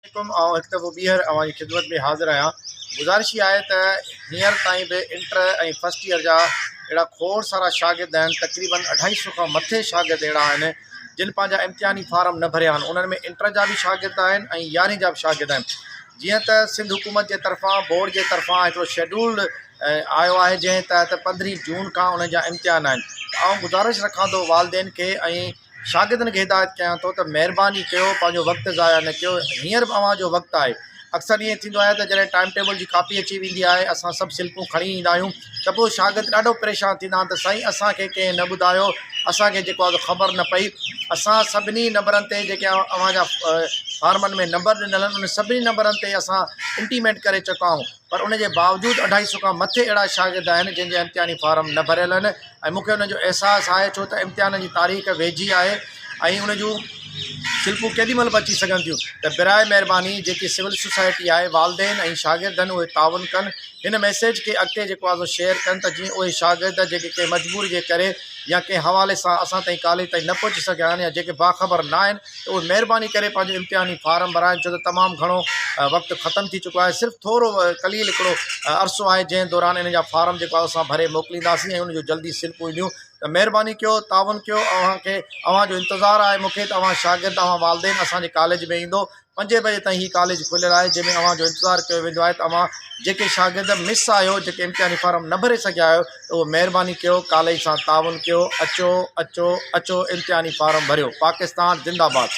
عليڪم آئون هڪ دفعو ٻيهر اوهان جي خدمت ۾ حاضر آهيان گذارش هي آهي ته هينئر تائين به انٽر ۽ فرسٽ ايئر جا اهڙا کوڙ سارا شاگرد آهن تقريبن اڍائي سو کان مٿي شاگرد اهڙا آهن جن پنهنجا امتحاني فارم نه ڀريا آهن انهن ۾ انٽر جا به شاگرد آهن ۽ يارهين جا به شاگرد آهن جيئن ته سنڌ حڪومت جي طرفان بورڊ جي طرفان هڪڙو شيڊول آيو آهي جنهن تحت پندرهين جون کان انهن جا امتحان آهن ته آئون گذارش رکان ٿو والدين کي ۽ شاگردن کي هدايت ڪيان ٿو ته مهرباني ڪيو پنهنجو وقت ضايع نه ڪيو هينئر به اوهان جو وقت آهي اڪثر ائين ٿيندو آهي ته جڏهن ٽائيم ٽيبل جي ڪاپي اچي ويندي آهي اسان سڀ سلپون کڻي ايندا آهيون ته پوء شاگرد ڏاڍو پريشان ٿيندا آهن ته سائين اسان کي ڪنهن نه ٻڌايو اسان کي جيڪو آهي خبر نه پئي اسان سڀني نمبرن تي جيڪي اوهان جا فارمن ۾ نمبر ڏنل آهن ان سڀني نمبرن تي اسان انٽيميٽ ڪري چڪا آهيون پر ان جي باوجود اڍائي سو کان مٿي اهڙا شاگرد آهن جن جا امتحاني فارم نه ڀريل آهن ۽ مون کي ان جو احساس آهي ڇو ته امتحان جي تاريخ ويجهي آهي ۽ ان جون سلپون ڪيڏي مهل به اچي سگهن ٿيون ته براء مهرباني جيڪي سول سوسائٽي آهي والدين ۽ شاگرد آهن اهي تعاون ڪن هن ميسيج کي اڳتي جيڪو آهي سو شيئر ڪن ته جيئن اهي شاگرد جيڪي ڪنهن مجبوري جي ڪري يا ڪنهن حوالي سان اسان تائين ڪاليج تائين نه پهچي سگهيا آهن يا جيڪي باخبر نه آهن ته اهي مهرباني ڪري پنهنجو امتحاني فارم ڀرائن ڇو ته تمام گهڻو وقت ختم ٿي چڪو آهي صرف ٿورو قليل هڪڙو عرصو آهي جنهن دوران ان جا فارم جيڪو آهي اسان ڀري موڪلينداسين ۽ ان جو جلدي سلپون اينديون ته مهرباني ڪيو تعاون ڪيو اوهان کي اوهان جو انتظار آهي مون کي ته اوهان شاگرد اوهان والدين اسان جي ڪاليج ۾ ايندو پنجين بجي تائين هي ڪاليج کليل آهي جنهن ۾ اوهان جو انتظار ڪيو ويندو آهي ته اوهان جيڪي شاگرد مس آهيو جيڪي امتحاني فارم نه ڀري سگهيا آهيو ته اهو مهرباني ڪيو ڪاليج سان تعاون ڪيو اچو اچو اچو امتحاني فارم ڀريو پاڪستان زنده باد.